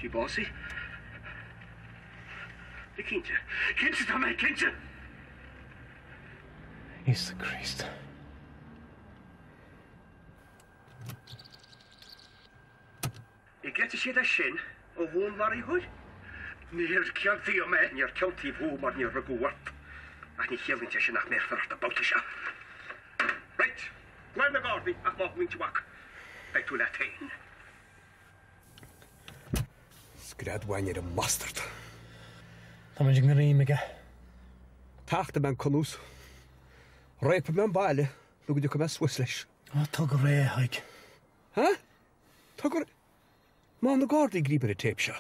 Sí básaithe? Cinnte. Cinnte tá mé cinnte! Íosa Críost. An gcreidfidh siad é sin ó dhúnmharaitheoir? Níor ciontaíodh mé. Níor ciontaíodh thú mar níor rugadh ort. Ach ní chiallaíonn sé sin nach mbéarfar ort an babhta seo. Right. Glaoigh ar na Gardaí ach má ghlaonn tú acu, beidh tú leat féin. Scread bhain ar an mbastard. Tá muid i ngreim aige. Tachtfaidh mé an cunús. Réabfaidh mé an baile nó go dtiocfaidh mé suas leis. Á, tóg go réidh é, a Thaidhg. Ha? Tóg go réidh? Má na Gardaí ag gríobadh ar an téip seo.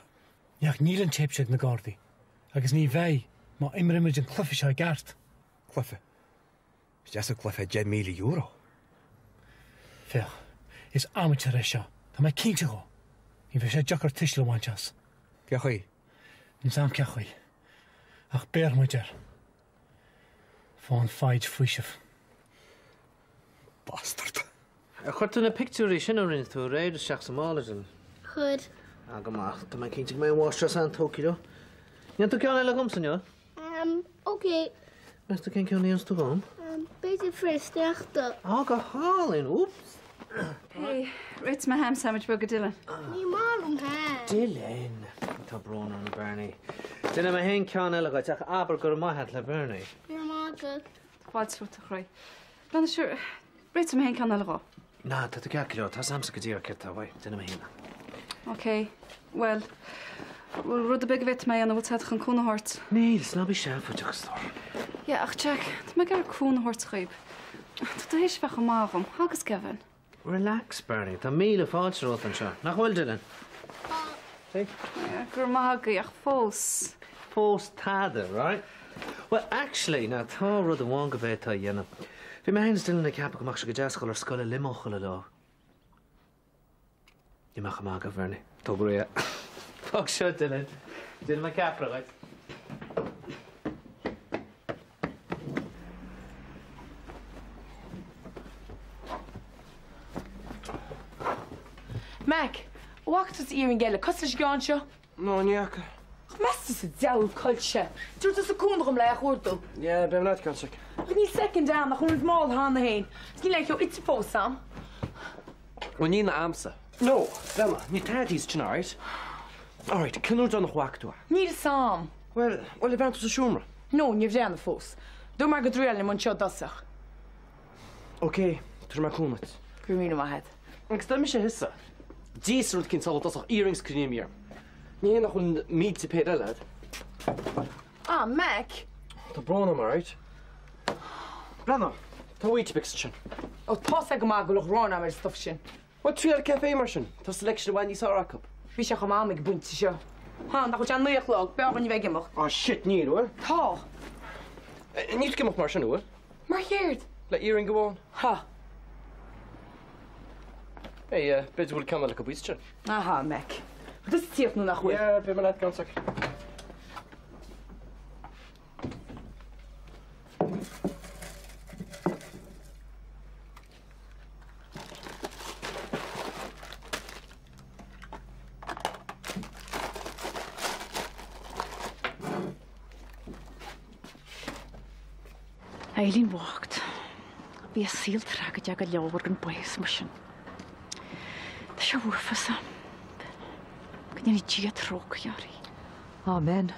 Ach níl an téip seo ag na Gardaí. Agus ní bheidh, má imrímid an cluiche seo i gceart. Cluiche? Is deas an cluiche é €10,000. Féach, is amateur é seo, tá mé cinnte dhó. Ní bheidh sé deacair tuiseal a bhaint as. Cé chaoi? Níl 's a'm cé chaoi. Ach béarfaidh muid air. Faigheann foighid faoiseamh. Bastard. Ar chuir tú na pictiúirí sin a rinne tú aréir isteach sa mála, Dylan? Chuir. Ah, go maith. Tá mé cinnte go mbeidh an mháistreás an-tógtha leo. Ndéanfaidh tú ceann eile dhomsa inniu? Ehm, ok. Meas tú cén ceann a dhéanfas tú dhom? Ehm, b'fhéidir fear sneachta. Ah, go hálainn! Oops! Hey, réitigh mé ham sandwich beag do Dylan. Ní maith liom ham. Dylan! Tá brón orm, Bernie. Déanfaidh mé féin ceann eile dhuit, ach abair go raibh maith agat le Bernie. Go raibh maith agat. Fáilte romhat, a chroí. Bhuel, sure, réiteoidh mé féin ceann eile dhó. Ná, tá tú ceart go leor, tá 's a'msa go díreach céard atá uaidh, déanfaidh mé féin é. Ok, bhuel, bhfuil rud ar bith go bhféadfadh mé a dhéanamh, bhfuil tú chun cúnamh a thabhairt? Níl, 's ná bí seanfhoighdeach, a stór. Yeah, ach Jack, tá mé ag iarraidh cúnamh a thabhairt dhaoib. Tá tú théis a bheith chomh maith dhom, agus Kevin. Relax, Bernie, tá míle fáilte romhat anseo, nach bhfuil, Dylan? Tá. See? Yeah, go raibh maith agaibh, ach fós. Fós tada, right? Well, actually, now, tá rud amháin go bhféadfá a dhéanamh. Bhí mé féin is Dylan ag ceapadh go mbeadh sé go deas dhul ar scoil i limo chuile lá. Ní mbeadh chomh maith agat, Bernie. Tóg réidh é. Fág seo, Dylan. Déanfaidh mé ceapaire dhuit. Mac, an bhfaca tusa earring eile cosúil leis an gceann seo? No, ní fhaca. Ach meas tusa deabhal coilse. Tabharfaidh tusa cúnamh dhom le é a chuardú. Yeah, beidh mé leat, ceann sec. Ach níl soicind a'm, ach an mála cheana féin. Is níl aon cheo ite fós a'm. Bhuel, níl a'msa. No, Bella, níl tada thíos ansin, alright? Alright, cén uair deireanach a bhfaca tú é? Níl 'fhios a'm. Bhuel, bhuel, ar bhreathnaigh tú sa seomra? No, níor bhreathnaigh fós. Dúirt mé go dtriailfinn anseo i dtosach. Ok, tabharfaidh mé cúnamh duit. Go raibh míle maith agat. Agus dá mise thusa, d'íosfainn rud eicínt sula dtosódh earrings cream here. Ní hé nach bhfuil mílte péire eile agat. Ah, Mac! Tá brón orm, alright? Breathnaigh, tá Weetabix ansin. Ó, tá's agat go maith go bhfuil an ghráin agam ar an stuif sin. Bhuel, triail café mar sin, tá selection i bhfad níos fearr acu. Bhí sé chomh maith ag an bpointe seo. Ha, nach bhfuil sé 9 a chlog, b'fhearr dhúinn a bheith ag imeacht. Ah shit, níl, bhfuil? Tá. Níl tú ag imeacht mar sin, bhfuil? Mar chéard? Le earring amháin. Ha. Hey, b'fhéidir go bhfuil ceann eile acu thíos ansin. Aha, Mac. Tá tusa ag tíocht nó nach bhfuil? Yeah, beidh mé leat, ceann sec. Eileen bhocht. Bhí a saol tragóideach go leor gan bás mar sin. Tá sé uafásach. Go ndéana Dia trócaire uirthi. Amen.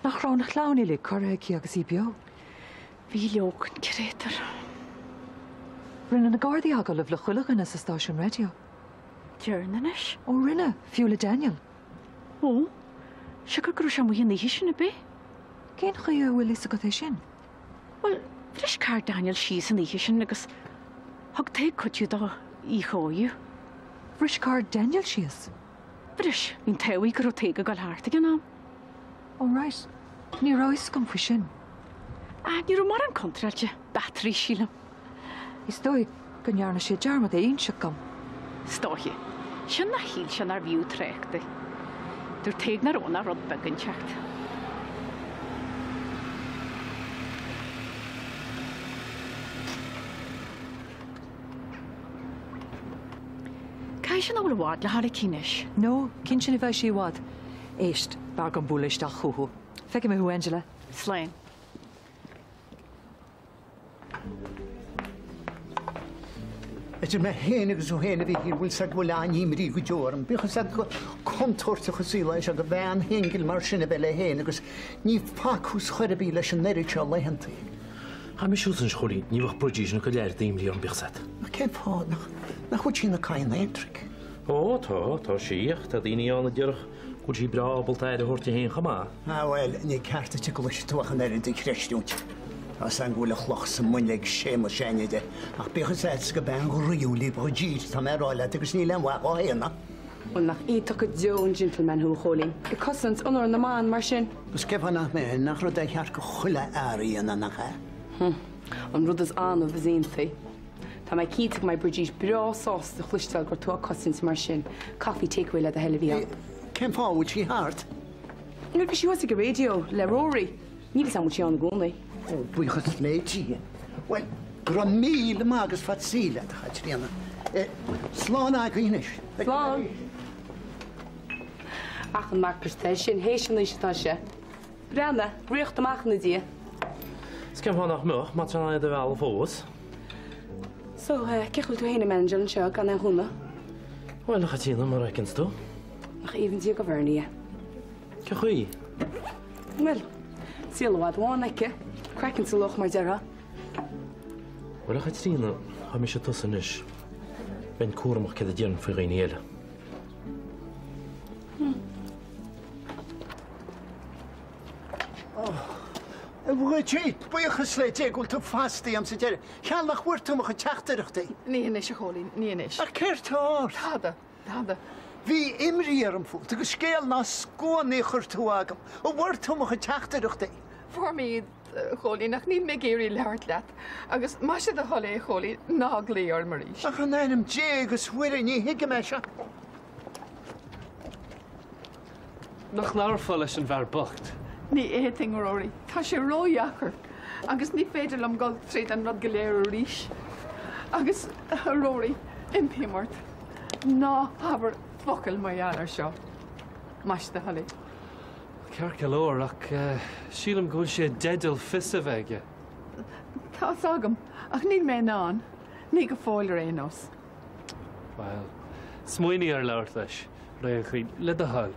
Nach raibh an chlann uilig curtha aici agus í beo? Bhí leoga an créatúr. Rinne na Gardaí agallamh le chuile dhuine sa stáisiún raidió. Déarfainn anois. Ó rinne, fiú le Daniel. Ó, siocair go raibh sé amuigh an oíche sin, ab é? Cén chaoi a bhfuil fhios agat é sin? Bhuel, bhris carr Daniel síos an oíche sin agus thug Tadhg cuidiú dó í a chóiriú. Bhris carr Daniel síos? Bhris, bhí an t-ádh go raibh Tadhg ag dul thart ag an am. Oh right. Ní raibh fhios agam faoi sin. Ah, ní raibh mórán contráilte, battery, sílim. Is dóigh go ndearna sé dearmad é a inseacht dom. Is dóiche. Sin nó shíl sé nár bhfiú trácht é. Dúirt Tadhg nach raibh ann ach rud beag inteacht. Cá Caithfidh sé nach bhfuil i bhfad le hairicín anois. No, cinnte ní bheidh sí i bhfad. Éist, b'fhearr dom bualadh isteach chucu. Feicfidh mé thú, Angela. Slán. Idir mé féin agus thú féin a Mhíchíl, bhfuil 's a'd go bhfuil an-imní go deo orm. Bíodh 'fhios a'd gur contúirteach an saol é seo do bhean shingil mar sin a bheith léi féin agus ní facthas chor ar bith leis an oiread seo laethantaí. Tá mise thuas anois, a Chóilín, ní bheadh Bridget ina cuid air d'imní orm, bíodh 's a'd. Ach cén fáth nach, nach bhfuil sí ina cadhan aontraic? Ó, tá, tá sí, ach tá daoine ann a déarfadh go bhfuil sí breá ábalta aire a thabhairt di féin chomh maith. Ah bhuel, ní ceart duit a gcloisfidh tú ach an oiread a chreistiúint. Tá's agam go bhfuil an chloch sa mbuille ag Séamus s'againne, ach bíodh fhios a'dsa go bean ghroíúil í Bridget, tá mé a rá leat, agus níl aon mhaith dhá shéanadh. Bhuel, nach iontach go deo an gentleman thú, a Chóilín, ag cosaint onóir na mban mar sin. Agus cén fáth nach mbeinn, nach rud é ar cheart do chuile fhear a dhéanamh, nach ea? Hm, an rud is annamh is iontaí. Tá mé cinnte go mbeidh Bridget breá sásta a chloisteáil go raibh tú á cosaint mar sin. Coffee takeaway le do thoil a bhí ann. Cén fáth a bhfuil sí thart? Bhuel, bhí sí thuas ag an raidió le Rory. Níl fhios a'm an bhfuil sí ann i gcónaí. Ó, buíochas le Dia. Bhuel, go raibh míle maith agus fad saoil leat, a Chaitríona. Slán agaibh anois. Slán. Ach an mac é sin, théis an aois atá sé. Breathnaigh, riocht amach ina diaidh. Is cén fáth nach mbeadh, má tá in ann iad a mhealladh fós? So, cén chaoi a bhfuil tú féin ag manageáil anseo gan aon chúnamh? Bhuel, a Chaitríona, mar a fheiceanns tú. Nach aoibhinn Dia do Bhernie é. Cén chaoi? Bhuel, saol i bhfad amháin aici. Craiceann sa loch, mar déarfá. Bhuel, a Chaitríona, tá mise tusa anois. Bheinn cúramach céard a déarfainn faoi dhaoine eile. A Bhridget, buíochas le Dia go bhfuil tú fasta dhom sa deireadh. Cheal nach bhfuair tú mo chuid teachtaireachtaí. Ní anois, a Chóilín, ní anois. Ach céard tá ort? Tada. Tada. Bhí imní orm fút agus scéal ná scuainí a chuir tú agam. An bhfuair tú mo chuid teachtaireachtaí? Fuair mé iad, a Chóilín, ach níl mé ag iarraidh labhairt leat. Agus más é do thoil é, a Chóilín, ná glaoigh orm arís. Ach in ainm Dé agus Mhuire, ní thuigim é seo. Nach labharfá leis an bhfear bocht? Ní fhéadfainn, a Rory. Tá sé ródheacair. Agus ní féidir liom dul tríd an rud go léir arís. Agus, a Rory, impím ort, ná habair focal mar gheall air seo. Más do thoil é. Ceart go leor, ach sílim go bhfuil sé i dteideal fios a bheith aige. Tá's agam, ach níl mé in ann. Ní go fóill ar aon nós. Bhuel, smaoinigh ar labhairt leis, ar aon chaoi, le do thoil.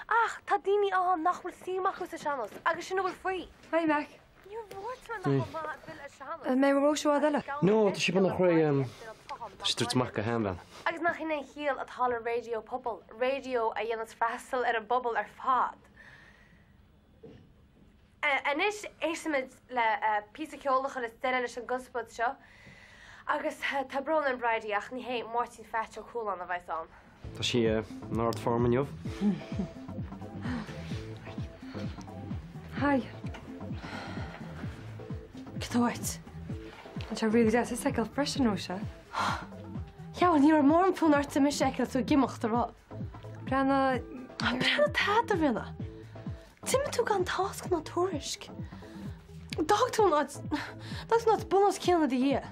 Ach tá daoine ann nach bhfuil suim acu sa sean-nós agus sin a bhfuil faoi. Hi Mac. Níor dhúirt mé nach bhfuil maith a bhfuil ar sean-nós. An mbeidh Róise i bhfad eile? No, tá sí beagnach réidh. Tá sí ag tabhairt amach do sheanbhean. Agus nach in é an chiall atá le raidió pobail, raidió a dhéanas freastal ar an bpobal ar fad. Anois éistfimid le píosa ceoil a chuirfeas deireadh leis an gconspóid seo agus tá brón orm Bridie ach ní hé Máirtín Pheaits Ó Cualáin a bheas ann. Tá sí in ardfhorm inniu. Hi. Cad tá uait? Tá sé really deas a fheiceáil freisin, Róise. Yeah, ní raibh mórán fonn ort mise a fheiceáil tú ag imeacht a rá. Breathnaigh. Breathnaigh tada, a Ríona. D'imigh tú gan tásc ná tuairisc. D'fhág tú an áit, d'fhág tú an áit bun os cionn i do dhiaidh.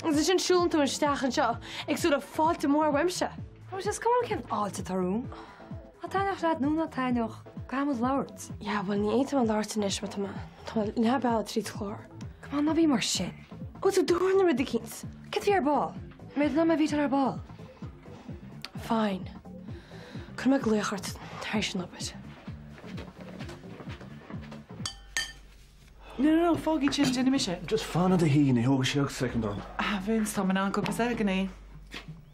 Agus ansin siúlann tú isteach anseo ag súil le fáilte mhór uaimse. Róise, is cuma cén fháilte atá romham. Ná taitneodh leat nó ná taitneodh, caithfidh muid labhairt. Yeah, bhuel ní fhéadfaidh mé labhairt anois mar tá mé, tá mé leath bealaigh tríd chlár. Come on, ná bí mar sin. Bhfuil tú dúinn rud eicínt? Cad a bhí ar ball? Méid liom a bhí ar ball. Fine. Cuirfidh mé glaoch ort tar éis an obair. No, no, no, fág iad sin, déanfaidh mise. Just fan i do shuí, ní thógfaidh sé ach soicind orm. Ah, Vince, táim in ann cúpla soicind.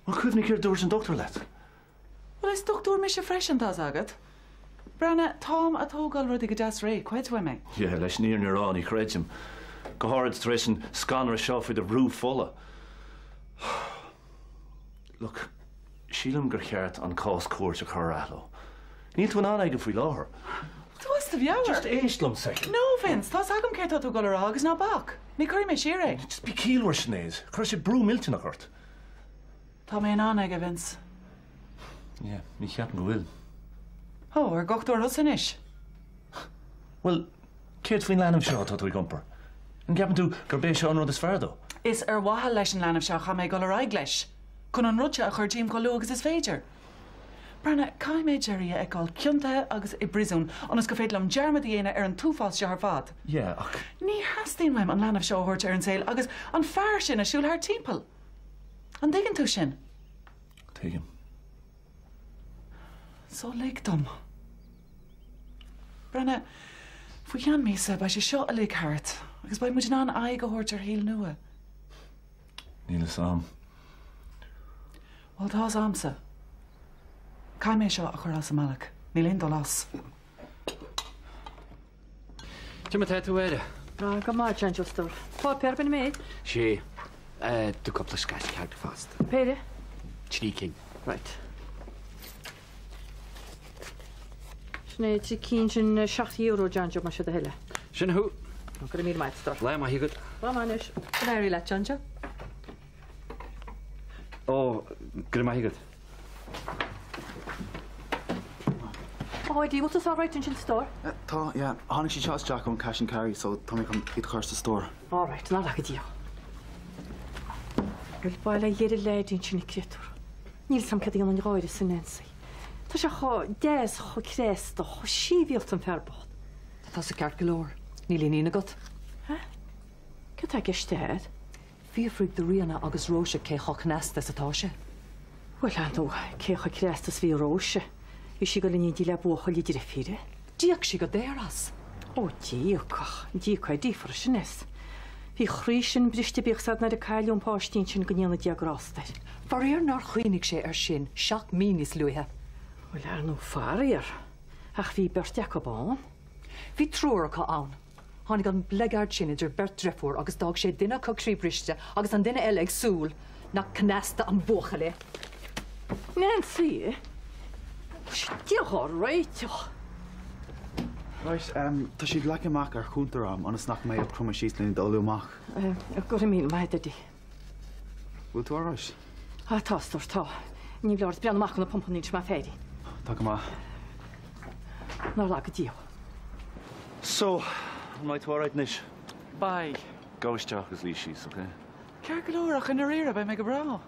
Bhuel, cuimhnigh céard a dúirt an dochtúir leat. Bhuel, is dochtúir mise freisin, tá's agat. Breathnaigh, táim a' tógáil rudaí go deas réidh, creid uaim é. Yeah, leis an fhírinne a rá, ní chreidim. Go háirid tar éis an scanradh seo faoi do bhrú fola. Look, sílim gur cheart an cás cúirte a chur ar athló. Níl tú in ann aige faoi láthair. Tú as do mheabhair! Just éist liom soicind. No, Vince, tá's agam céard tá tú ag dul a rá agus ná bac. Ní chuirfidh mé siar é. Just bí ciallmhar, Sinéad. Cuirfidh sé brú millteanach ort. Tá mé in ann aige, Vince. Yeah, ní cheapaim go bhfuil. Ó, ar dhochtúir thusa anois? Bhuel, céard faoin leanbh seo atá tú ag iompar? An gceapann tú gurb é seo an rud is fearr dó? Is ar mhaithe leis an leanbh seo a chaithfidh mé dul ar aghaidh leis. Chun an rud seo a chur díom chomh luath agus is féidir. Breathnaigh, caithfidh mé Gerry a fheiceáil ciontaithe agus i bpríosún ionas gur féidir liom dearmad a dhéanamh ar an t-uafás seo ar fad. Yeah, ach. Ní theastaíonn uaim an leanbh seo a thabhairt ar an saol agus an fear sin ag siúl thart timpeall. An dtuigeann tú sin? Tuigim. So lig dom. Breathnaigh, faoi cheann míosa beidh sé seo uilig thart agus beidh muid in ann aghaidh a thabhairt ar shaol nua. Níl fhios a'm. Bhuel, tá fhios a'msa. Caithfidh mé seo a chur as an mbealach. Níl aon dul as. Cad é mar atá tú, a Mháire? Ah, go maith, John Joe, a stór. Páipéar, b'in mé. Sé, do cúpla scratch card fosta. Péire? Trí cinn. Right. Sin é trí cinn sin €7, John Joe, más é do thoil é. Sin thú. Go raibh míle maith, a stór. Lá maith agat. Lá maith anois. Go n-éirí leat, John Joe. Ó, go raibh maith agat. Ó, a Dee, bhfuil tú alright ansin, a stór? Tá, yeah. Tháinig siad seo isteach ón cash and carry so tá mé chun iad a chur sa stór. Alright, nár laga Dia thú. Bhuel, bail ó Dhia ar an leaid ansin, an créatúr. Níl 's a'm céard a dhéanann an gáire sin Nancy. Tá sé chomh deas, chomh cneasta, chomh sibhialta an fear bocht. Tá tusa ceart go leor. Níl iníon agat. Hé? Céard tá i gceist agat? Fiafraigh de Ríona agus Róise cé chomh cneasta is atá sé. Bhuel, ar ndóigh, cé chomh cneasta is a bhí Róise? Bhí sí ag dul in éindí le buachaill a deirfíre. D'íoc sí go daor as. Ó, d'íoc, ach d'íoc é díofar sin as. Bhí a chroí sin briste bíodh 's a'd nuair a cailleadh an páistín sin go ndéana Dia grásta air. Faraor nár chuimhnigh sé air sin 7 mí níos luaithe. Bhuel, ar ndóigh, faraor, ach bhí beirt acu ann. Bhí triúr acu ann. Tháinig an bleaguard sin idir beirt driofúr agus d'fhág sé duine acu croíbhriste agus an duine eile ag súil nach cneasta an buachaill é. Nancy! Dia dhár réiteach! Right, tá siad leagtha amach ar chuntar a'm ionas nach mbeidh ort cromadh síos lena dtógáil amach. Go raibh míle maith agat, a Dee. Bhfuil tú alright? Ah, tá, a stór, tá. Ní bheidh ort breathnú amach go na pumpanna anois mar féirín. Tá go maith. Nár laga Dia thú. So, an mbeidh tú alright anois? Beidh. Gabh isteach agus luigh síos, ok? Ceart go leor, ach i ndáiríre, beidh mé go breá.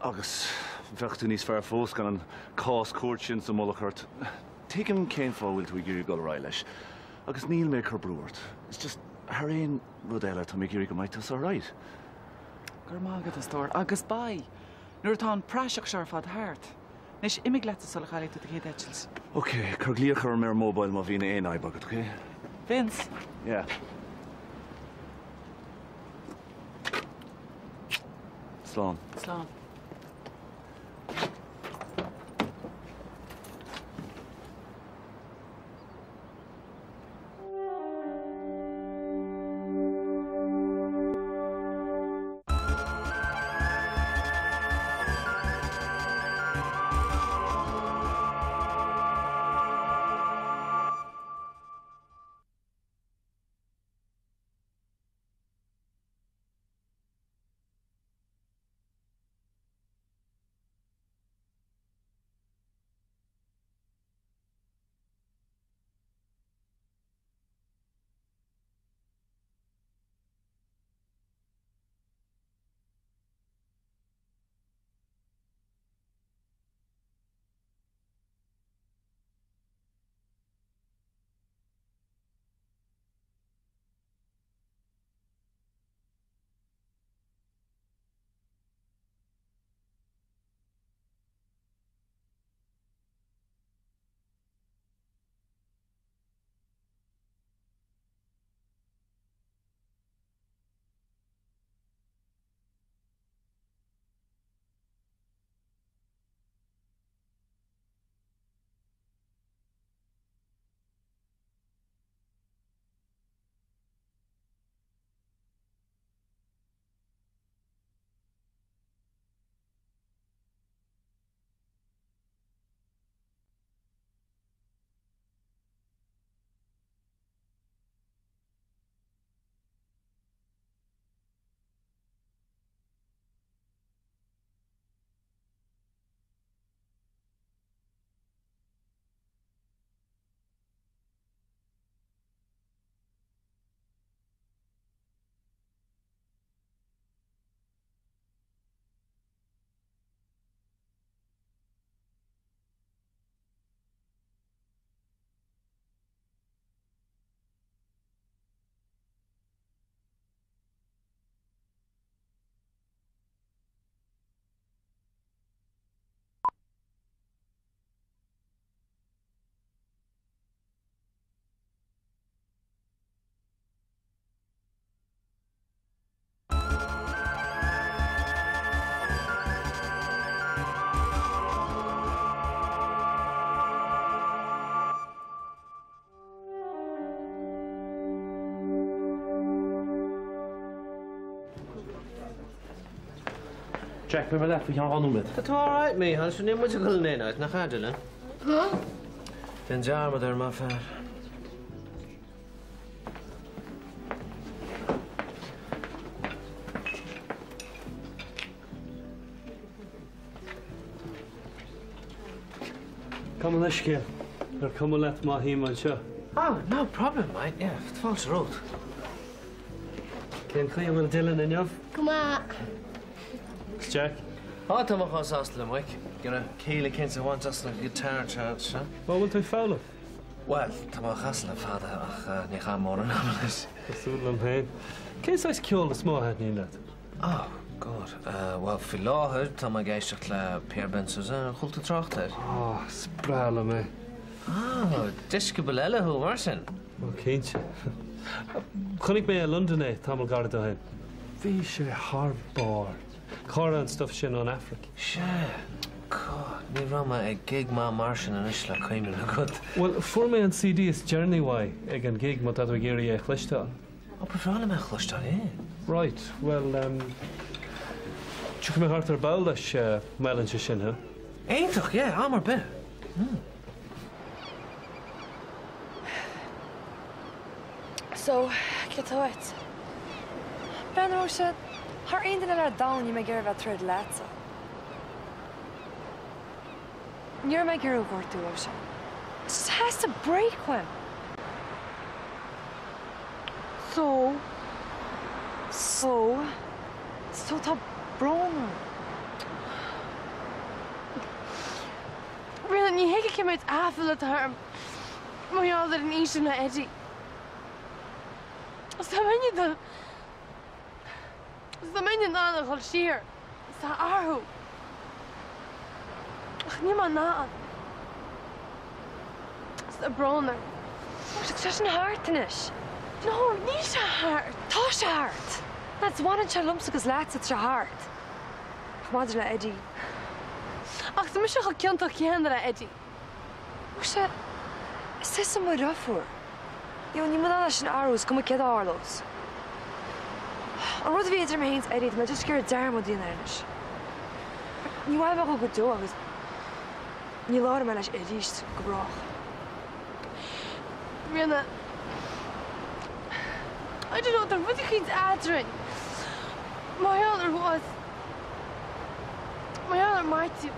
Agus bheadh tú níos fearr fós gan an cás cúirt sin sa mullach ort. Tuigim cén fáth a bhfuil tú ag iarraidh dul ar aghaidh leis. Agus níl mé ag cur brú ort. It's just, thar aon rud eile, tá mé ag iarraidh go mbeidh tusa alright. Go raibh maith agat, a stór. Agus beidh. Nuair atá an praiseach seo ar fad thart. Anois, imigh leatsa sula chaillfidh tú do chéad eitilt. Ok, cuir glaoch orm ar an mobile má bhíonn aon fhadhb agat, ok? Vince! Yeah. Slán. Slán. Jack, beidh mé leat faoi cheann 2 nóiméad. Tá tú alright, Mícheál, sure níl muid ag dul in aon áit, nach ea, Dylan? Huh? Déan dearmad air, maith an fear. Gabh mo leithscéal. Ar cuma leat má shuím anseo? Oh, no problem, mate, yeah, fáilte romhat. Cén chaoi a bhfuil Dylan inniu? Go maith. Is Jack? Á, tá mé chomh sásta le muic. Ag iarraidh ciall eicínt a bhaint as an guitar charts seo. Bhuel, bhfuil tú ag foghlaim? Bhuel, tá mé á chasadh le fada ach ní chaithim mórán ama leis. Cosúil liom féin. Cén saghas ceoil is mó a thaitníonn leat? Oh, God. Bhuel, faoi láthair tá mé ag éisteacht le Pierre Bensusan. Ar chuala tú trácht air? Oh, is breá liom é. Ah, deisceabal eile thú, mar sin? Oh, cinnte. Chonaic mé i Londain é tamall gairid ó shin. Bhí sé thar barr. Cá raibh an stuif sin ón Afraic? Sea. God, ní raibh mé ag gig maith mar sin anois le cuimhne agat. Bhuel, fuair mé an CD is deireanaí uaidh ag an gig má tá tú ag iarraidh é a chloisteáil. Ó, ba bhreá liom é a chloisteáil, yeah. Right, bhuel, em, tiocfaidh mé thart ar ball leis, má fheileann sé sin, huh? Iontach, yeah, am ar bith. Hmm. So, céard atá uait? Breathnaigh, Róise, thar aon duine eile ar domhan níl mé ag iarraidh a bheith ag troid leatsa. Ní raibh mé ag iarraidh thú a ghortú, Róise. It's just theastaigh break uaim. So, so, so tá brón orm. Ríona, ní thuigfidh cé méid aiféala atá orm mar gheall ar an fhaoiseamh le Eddie. Is tá mé in ann, is tá mé in ann a dhul siar is a athrú. Ach níl mé in ann. Is tá brón orm. Tá sé sin thart anois. No, níl sé thart. Tá sé thart. Lads, bhaineann sé liomsa agus leatsa, tá sé thart. Ach maidir le Eddie. Ach tá mise chomh ciontach céanna le Eddie. Muise, is tusa mo dheirfiúr. You know, níl mé in ann é sin a athrú, is cuma céard a tharlós. An rud a bhí idir mé féin is Eddie, tá mé just ag iarraidh dearmad a dhéanamh air anois. Ní bhfaighidh mé dhó go deo agus ní labhróidh mé leis arís go brách. Ríona, I don't know, tá rud eicínt eadrainn. Mar gheall ar bhás. Mar gheall ar Maitiú.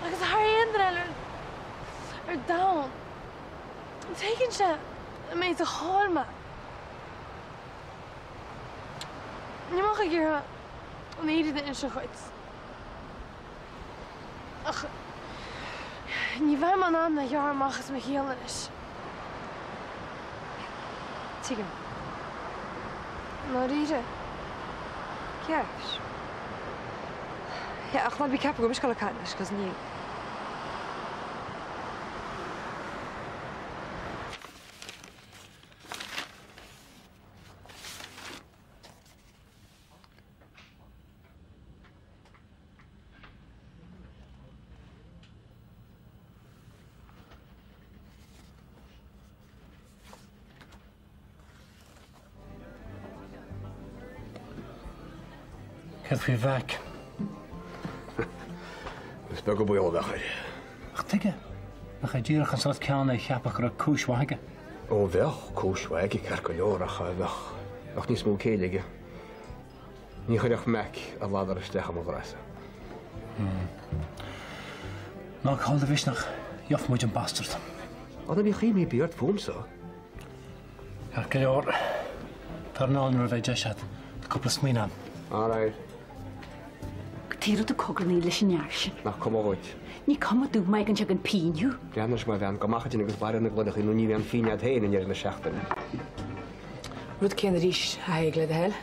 Agus thar aon duine eile ar domhan, tuigeann sé an méid a chaill mé. Níl mé ach ag iarraidh an fhírinne a inse dhuit. Ach ní bheidh mé in ann é a ghearradh amach as mo shaol anois. Tuigim. I ndáiríre. Ceart. Yeah, ach ná bí ag ceapadh go raibh mise ag dul ag caint leis, 'cause níl. Céard faoi Mhac? Is beag an baol a bheadh air. Ach tuige nach é díreach an sórt ceann é a cheapfadh go raibh cúis mhaith aige? Ó bheadh cúis mhaith aige ceart go leor ach bheadh bheadh níos mó céille aige. Ní chuirfeadh Mac a ladar isteach i mo dhrasa. Ná caill do mhisneach, gheobhaidh muid an bastard. Á ná bíodh imní ar bith ort fúmsa. Ceart go leor. Tar anall nuair a bheidh deis agat. Tá cúpla smaoineamh agam. All right. Cad chuige a raibh tú ag cogarnaigh leis an fhear sin. Nach cuma dhuit? Ní cuma domh má fhaigheann sé den phingin thú. Breathnaigh anois mo bhean, gabh amach ansin agus bair ar na gloineachaí nó ní bheidh an phingin agat féin i ndeireadh na seachtaine. Rud céanna arís, a Thaidhg, le do thoil.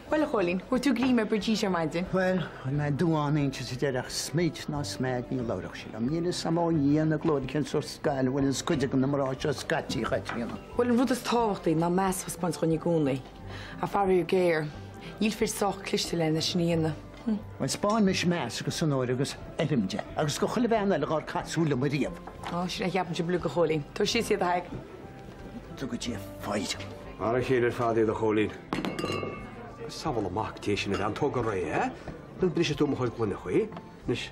Bhuel, a Chóilín, bhfuair tú greim ar Bridget ar maidin? Bhuel, chuir mé duán inti sa deireadh ach smid ná smeaid ní labharfadh sí liom. Níl fhios a'm ó Dhia na glóire cén sórt scaill a bhaineanns cuid de na mná seo scaití, a Chaitríona. Bhuel, an rud is tábhachtaí ná meas a thaispeáint dhúinn i gcónaí. Ach faraor géar, níl fir sách cliste lena sin a dhéanamh. Bhuel, 'spáin mise meas agus onóir agus urraim di, agus go chuile bhean eile dhár casadh liom ariamh. Á, sin é a cheapaimse uilig, a Chóilín. Tabhair síos iad, a Thaidhg. Dtuga Dia foighid. Mar a chéile ar fad iad, a Chóilín. Samhail amach cad é sin a bhean tóg ar aghaidh é. Nó brisfidh tú mo chuid gloine chuí. Anois,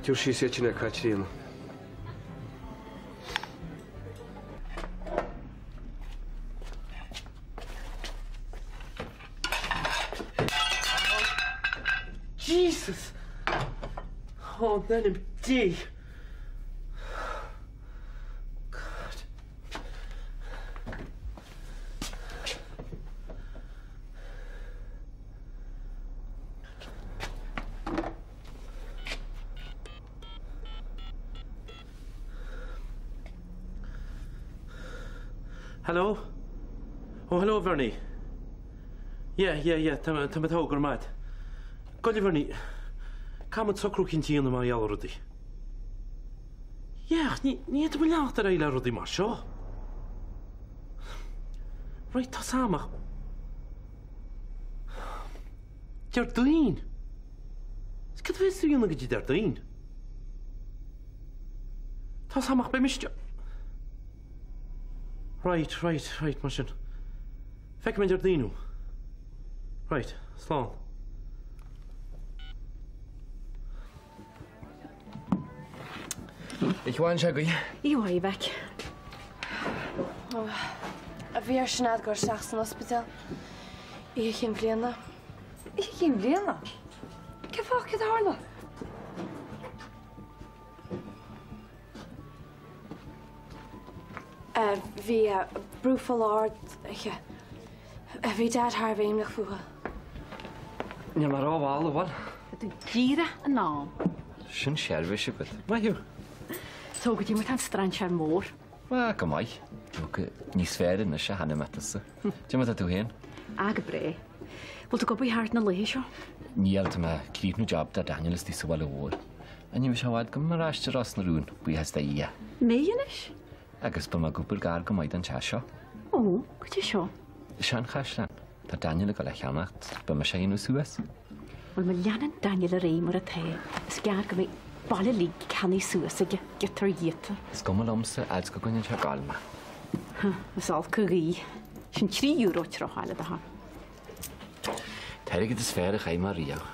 tabhair síos iad sin a Chaitríona. Jesus! Ó, in ainm Dé! God. Hello? Oh, hello, Bernie. Yeah, yeah, yeah, tá mé togha, go raibh maith agat. Gabh i leith, Bernie, caithfidh muid socrú eicínt a dhéanamh mar gheall ar rudaí. Yeah, ach ní ní fhéadfaidh muid leanacht ar aghaidh le rudaí mar seo. Right, tá 's a'm ach. Déardaoin! Is cad a bheas tú a dhéanamh go dtí Déardaoin? Tá 's a'm ach beidh mise. Right, right, right, mar sin. Feicfidh mé Déardaoin thú. Right, slán. Oíche mhaith anseo agaibh. Oíche mhaith, a mhic. Bhí ar Sinéad dul isteach san ospidéal oíche chinn bhliana. Oíche chinn bhliana? Cén fáth? Céard a tharla? Bhí brú fola ard aici. Bhí Dad thar a bheith imníoch fúithi. Níl mé rómhall, an bhfuil? Tá tú díreach in am. Sin seirbhís agat. Maith thú. So, goidé mar tá an strainséir mór. Bhuel, go maith. Níos fearr anois ó tháinig mé tusa. Cad é mar tá tú féin? Ah, go breá. Bhfuil tú ag obair thart na laethe seo? Níl, tá mé ag críochnú job do Daniel istigh sa bhaile mhór. Ní bheidh sé i bhfad go mbeidh mé ar ais i Ros na Rún, buíochas do Dhia. Mé anois? Agus beidh mé ag obair gar go maith don teach seo. Ó, goidé seo? Seanchaisleán. Tá Daniel ag dul é a cheannacht, beidh mise á dhéanamh suas. Bhuel, má leanann Daniel ar aghaidh mar atá, is gearr go mbeidh baile uilig ceannaithe suas aige, giota ar ghiota. Is cuma liomsa, fhad is go gcoinníonn sé ag gabháil mé. Is olc an ghaoth. Sin €3 abhaile do thoil. An t-airgead is fearr a chaith mé riamh,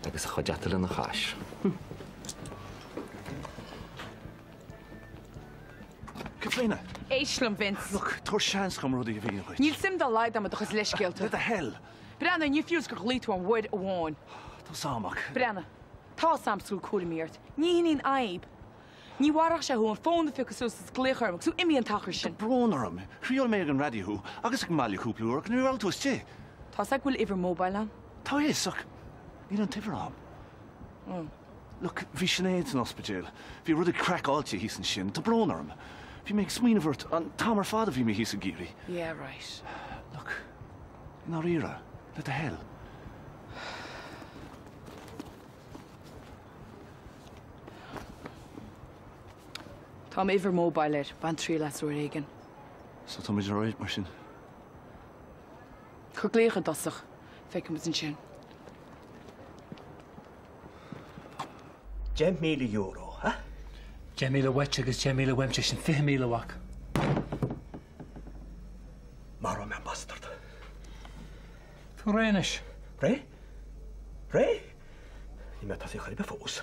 agus a chuideachta lena chois. Caitríona! Éist liom, Vince. Look, tabhair seans dhom rudaí a mhíniú dhuit. Níl suim dá laghad agam i do chuid leithscéalta. Le do thoil. Breathnaigh, ní fiú is gur ghlaoigh tú aon uair amháin. Tá 's a'm ach. Breathnaigh, tá 's a'm is go bhfuil cúraimí ort. Ní hin í an fhadhb. Ní mharódh sé thú an fón a phiocadh suas is glaoch orm agus tú imithe an t-achar Tá sin. brón orm. Thriail mé ag an raidió thú agus ag an mbaile cúpla uair ach ní raibh tú istigh. Tá 's a'd go bhfuil uimhir mobile a'm. Tá fhios ach níl an t-uimhir a'm. Oh. Look, bhí Sinéad san ospidéal. Bhí rudaí craiceáilte thíos ansin. Tá brón orm. Bhí mé ag smaoineamh ort an t-am ar fad a bhí mé thíos i gCiarraí. Yeah, right. Look, i ndáiríre, le do thoil. Tá m'uimhir mobile air, bain triail as uair éigin. So tá muid alright mar sin? Cuir glaoch i dtosach, feicfidh muid ansin. €10,000, ha? 10,000 uait agus 10,000 uaimse, sin 20,000 a mhac. Maróidh mé an bastard. Tú réidh anois. Réidh? Réidh? Níl mé tosaithe chor ar bith fós.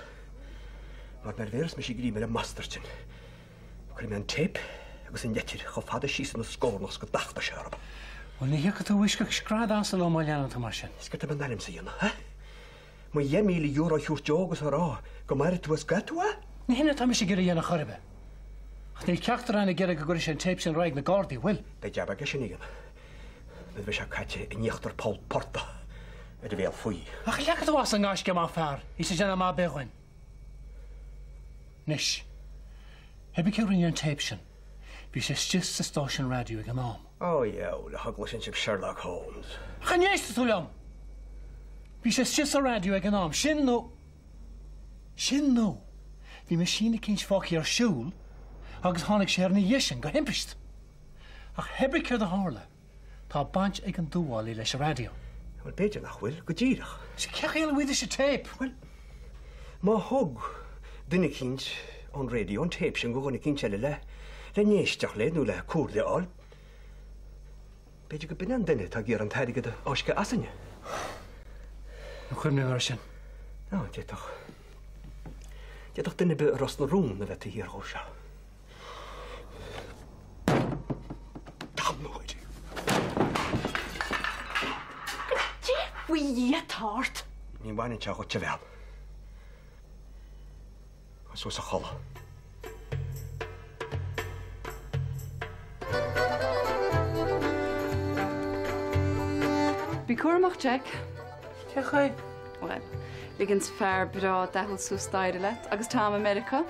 Mar nuair a bhéarfas mise greim ar an mbastard sin, cuirfidh mé an téip agus an leitir chomh fada síos ina scornach is go dtachtfaidh sé orthu. Bhuel, ní thiocfaidh tú uisce ach scread asail ó má leanann tú mar sin. Is céard tá mé in ainm is a dhéanamh, ha? Mo €10,000 a thabhairt dó agus a rá go maire tú as go tú, a? Ní hin atá mise ag iarraidh a dhéanamh chor ar bith. Ach níl ceachtar againn ag iarraidh go gcuirfidh sé an téip sin ar aghaidh ag na Gardaí, bhfuil? Beidh jab aige sin a dhéanamh nuair a bheidh sé caite in íochtar poll portaigh ar a bhéal faoi. Ach leagfaidh tú as an ngaisce maith fear, níl sé ag déanamh maith ar bith dhuinn. Anois, pé ar bith cé a rinne an téip sin, bhí sé istigh sa stáisiún raidió ag an am. Ó, dheabhail, a heagla sin sibh Sherlock Holmes. Ach an éistfidh tú liom? Bhí sé istigh sa raidió ag an am, sin nó. Sin nó bhí meaisín eicínt fágtha ar siúl agus tháinig sé air ina dhiaidh sin, go himpist. Ach pé ar bith céard a tharla, tá baint ag an dúmhálaí leis an raidió. Bhuel, b'fhéidir nach bhfuil, go díreach. Sea, cén chaoi a bhfaighidís an téip? Bhuel, má thug duine eicínt ón raidió an téip sin go dhuine eicínt eile le, le n-éisteacht léi nó le comhairle a fháil, B'fhéidir go b'in an duine atá ag iarraidh an t-airgead a fháisceadh asainne. Níor chuimhnigh mé air sin. Ná, d'fhéadfadh. D'fhéadfadh duine ar bith i Ros na Rún a bheith taobh thiar dhó seo. Damnóir! Goidé faoi Dhia atá ort? Ní bhaineann sé dhuit, a bhean. Gabh suas a chodladh. Bí cúramach, Jack. Cén chaoi? Bhuel, ligeanns fear breá dathúil suas staighre leat agus Tom i Meiriceá.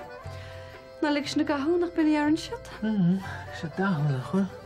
Ná lig sin i gcathú, nach b'in a dheireann siad? Tá sé dathúil, nach bhfuil?